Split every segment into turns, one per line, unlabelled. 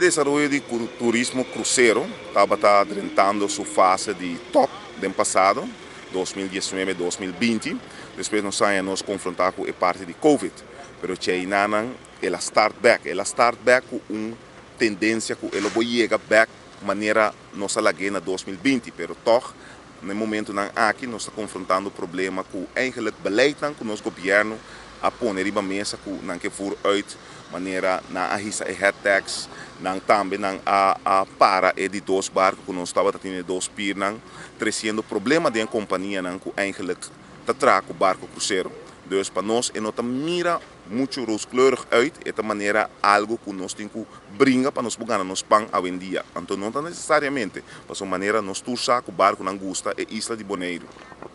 Desaroyo di turismo krusero tabata drentando su fase di top den pasado, 2019, 2020. Despues nos a haña nos konfrontá ku e parti di Covid. Pero ch'einanan el a start bèk. El a start bèk ku un tendensia ku e lo bo yega bèk manera nos a lag'é na 2020. Pero tòg na e momentunan aki nos ta konfrontando problema ku eigenlijk beleidnan ku nos gobièrnu a pone riba mesa ku nan ke voer uit, manera nan a hisa e head tax, nan tambe nan a para e di dos barku ku nos tabata tin e dos pirnan, tresiendo problema den e kompanianan ku eigenlijk ta traha ku barku krusero. Dus pa nos e no ta mira muchu rooskleurig uit, e ta manera algu ku nos tin ku bringa pa nos por gana nos pan awendia. Anto no ta nesesariamente pasobra manera nos tur sa ku barkunan gusta e isla di Boneiru.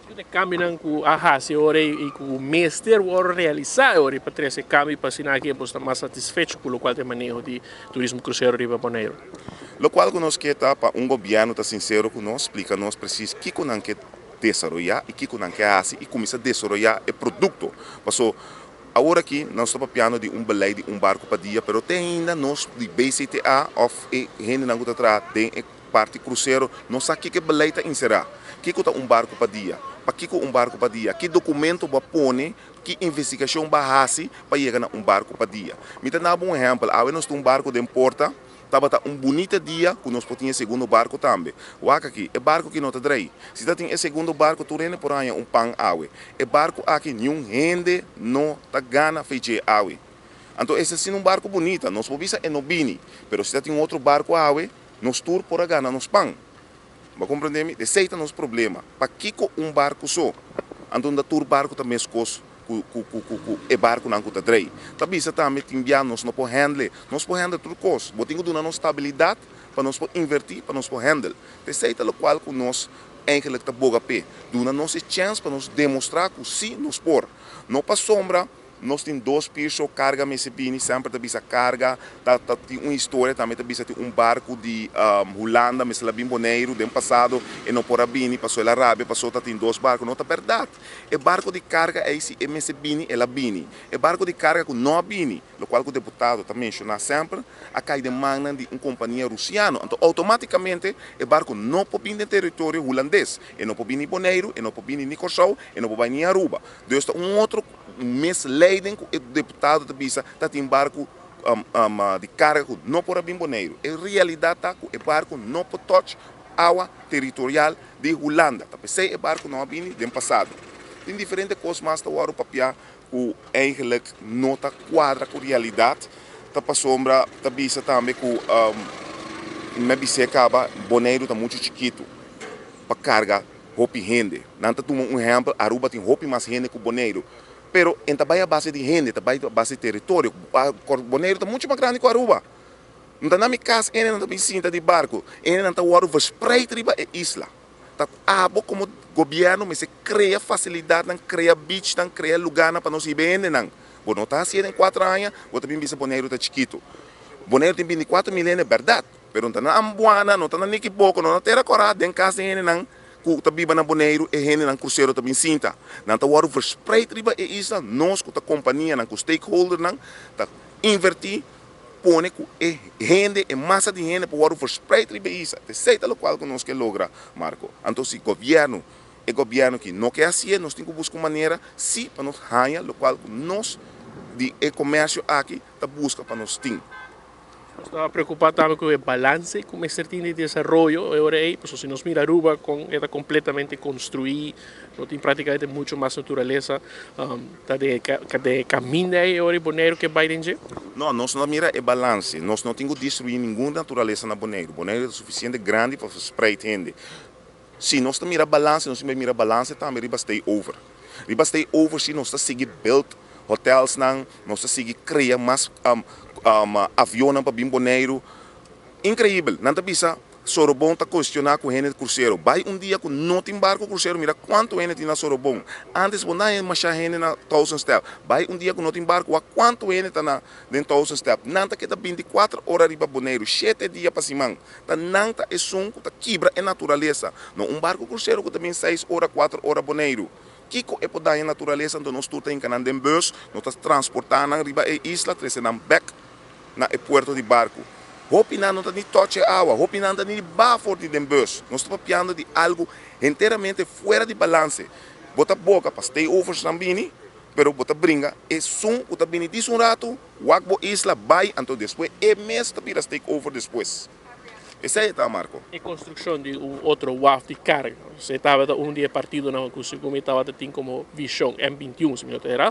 Kiko ta e kambionan ku a hasi ora i ku mester wòrdu realisá e ora pa trese kambio pa asina aki e por sta mas satisfecho ku lokual ta e maneho di turismo krusero riba Boneiru?
Lokual ku nos ke ta pa un gobièrnu ta sinsero ku nos, splika nos presis kiko nan ke desaroyá i kiko nan ke hasi i kuminsá desaroyá e produkto. Paso awor aki nos ta papiando di un beleid di un barku pa dia, pero te ainda nos di BCTA òf e hendenan ku ta traha den e parti krusero no sa kiko e beleid ta enserá. Kiko ta un barku pa dia? Pakiko un barku pa dia? Ki dokumento bo a pone, ki investigashon bo a hasi pa yega na un barku pa dia? Mi ta daba un ehèmpel, awe nos tin un barku den porta. Tabata un bunita dia ku nos por tin e segundo barku tambe. Wak aki, e barku aki no ta drei. Si ta tin e segundo barku tur hende por haña un pan awe. E barku aki niun hende no ta gana fe dje awe. Anto esta asina un barku bunita, nos por bisa e no bini, pero si ta tin un otro barku awe, nos tur por a gana nos pan. Bo a komprende mi? Esei ta nos problema. Pakiko un barku so? Anto unda tur barku ta meskos ku ku ku ku ku e barkunan ku ta drei. Ta bisa tambe tin bia nos no por handle. Nos por handle tur kos. Bo tin ku duna nos stabilidat pa nos por invertí, pa nos por handle. T'esei ta lokual ku nos eigenlik ta boga p'e. Duna nos e chèns pa nos demostrá ku sí nos por. No pasobra Nos tin dos piso, karga mester bini, semper ta bisa karga, ta ta tin un historia tambe ta bisa tin un barku di Hulanda mester a bin Boneiru den pasado e no por a bini paso el a rabia paso ta tin dos barku, no ta bèrdat, e barku di karga ei si e mester bini el a bini, e barku di karga ku no a bini, lokual ku deputado ta menshoná semper, a kai den mannan di un kompania rusiano, anto outomátikamente e barku no por bini den teritorio hulandes, e no por bini Boneiru, e no por bini ni Kòrsou, e no por bai ni Aruba, dus ta un otro. Misleiding ku e deputado ta bisa ta tin barku di karga ku no por a bin Boneiru. E realidat ta ku e barku no por touch awa teritorial di Hulanda. Ta p'esei e barku no a bini den pasado. Tin diferente kos mas ta wòrdu papiá ku eigenlik no ta kuadra ku realidat. Ta pasobra ta bisa tambe ku mi a bis'é kaba Boneiru ta muchu chikitu pa karga hopi hende. Nan ta tuma un ehèmpel, Aruba tin hopi mas hende ku Boneiru. Pero en ta bai a base di hende, ta bai a base di teritorio. Boneiru ta muchu mas grandi ku Aruba. No ta na mi kas hendenan ta bin sinta di barku. Hendenan ta wòrdu verspreid riba e isla. Ta abo komo gobièrnu mester krea fasilidatnan, krea beachnan, krea lugarnan pa nos hiba e hendenan. Bo no ta hasié den kuater aña, bo ta bin bisa Boneiru ta chikitu. Boneiru tin 24.000 hende, bèrdat. Pero no ta na Ambuana, no ta na Nikiboko, no na Tera Kòrá, den kas di hendenan ku ta biba na Boneiru, e hendenan krusero ta bin sinta. Nan ta wòrdu verspreid riba e isla, nos ku ta kompanianan, ku stakeholdernan ta invertí, pone ku e hende, e masa di hende por wòrdu verspreid riba e isla. Esei ta lokual ku nos ke logra, Marco. Anto si gobièrnu, e gobièrnu aki no ke hasié, nos tin ku buska un manera si pa nos haña lokual ku nos di e komersio aki ta buska pa nos tin.
Nos ta preocupa tambe cu e balance cu mester tin di desaroyo e ora ey, pasobra si nos mira Aruba con e ta completamente construi, no tin practicamente mucho mas naturalesa, ta den e caminda ey e ora Boneiru ke bay den dje?
No, nos no a mira e balance. Nos no tin cu destrui ningun naturalesa na Boneiru. Boneiru ta suficiente grandi pa verspreid hende. Si nos ta mira balance, nos tin bay mira balance tambe riba stay over. Riba stay over si nos ta sigui build hotelsnan, nos ta sigui crea mas avionnan pa bin Boneiru. Increibel! Nan ta bisa Sorobon ta cuestiona cu hende crucero. Bay un dia cu no tin barco crucero mira cuanto hende tin na Sorobon. Antes bo na masha hende na Thousand Step. Bay un dia cu no tin barco wak cuanto hende ta na den Thousand Step. Nan ta keda 24 ora riba Boneiru, shete dia pa siman. Ta nan ta esun cu ta kibra e naturalesa. No un barco crucero cu ta bin seis ora, cuater ora Boneiru. Kiko e por daña naturalesa anto nos tur ta hinka nan den bus, nos ta transportá nan riba e isla, trese nan bèk na e puerto di barku. Hopi nan no ta ni touch e awa, hopi nan ta ni ba for di den bus. Nos ta papiando di algo enteramente fuera di balance. Bo ta boga pa stakeholders nan bini, pero bo ta bringa esun ku ta bini dis un ratu, wak bo isla, bai, anto despues e mes ta bira stakeholder despues. Esei ta, Marco.
E konstrukshon di un otro waf di karga. E tabata un di e partidonan ku segun mi tabata tin komo vishon M21, si mi no ta erá,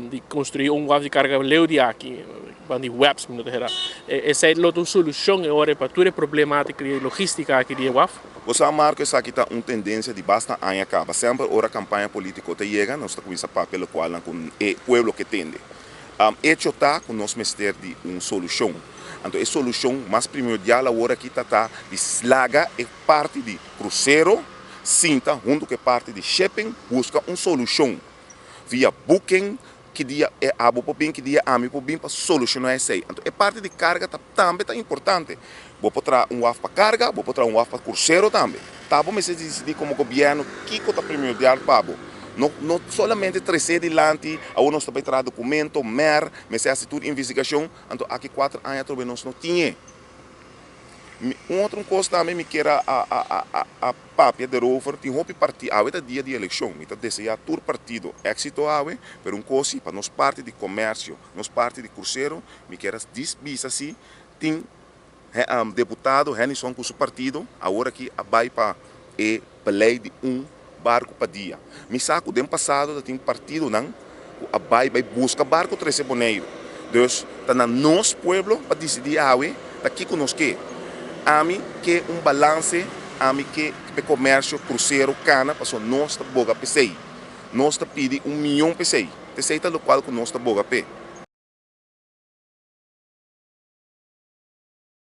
di konstruí un waf di karga leu di aki, ban di webs, mi no ta erá. Esei lo ta un solushon e ora pa tur e problemátika di logístika aki di e waf?
Bo sa, Marco, esaki ta un tendensia di basta aña kaba. Semper ora kampaña polítiko ta yega, nos ta kuminsá papia lokualnan ku e pueblo ke tende. Echo ta ku nos mester di un solushon. Anto e solushon mas primordial awor aki ta ta di laga e parti di krusero sinta huntu ku e parti di shipping buska un solushon via booking, ki dia e abo por bin, ki dia ami por bin pa solushoná esei. Anto e parti di karga ta tambe ta importante. Bo por traha un waf pa karga, bo por traha un waf pa krusero tambe. Ta bo mester disidí komo gobièrnu kiko ta primordial pa bo. No no solamente tres'é dilanti, awor nos ta bai traha dokumento, mer, mester hasi tur investigashon, anto aki 4 aña atrobe nos no tin e. Un otro kos tambe mi kier a papia derover, tin hopi partido, awe ta dia di elekshon, mi ta deseá tur partido éksito awe, pero un kos si, pa nos parti di komersio, nos parti di krusero, mi kier a bisa si tin deputado Hennyson ku su partido awor aki a bai pa e beleid di un barku pa dia. Mi sa ku den pasado ta tin partidonan ku a bai bai buska barku trese Boneiru. Dus ta na nos pueblo pa disidí awe ta kiko nos ke. Ami ke un balanse, ami ke e komersio krusero kana pasobra nos ta boga p'esei. Nos ta pidi 1 mion p'esei. P'esei ta lokual ku nos ta boga p'e.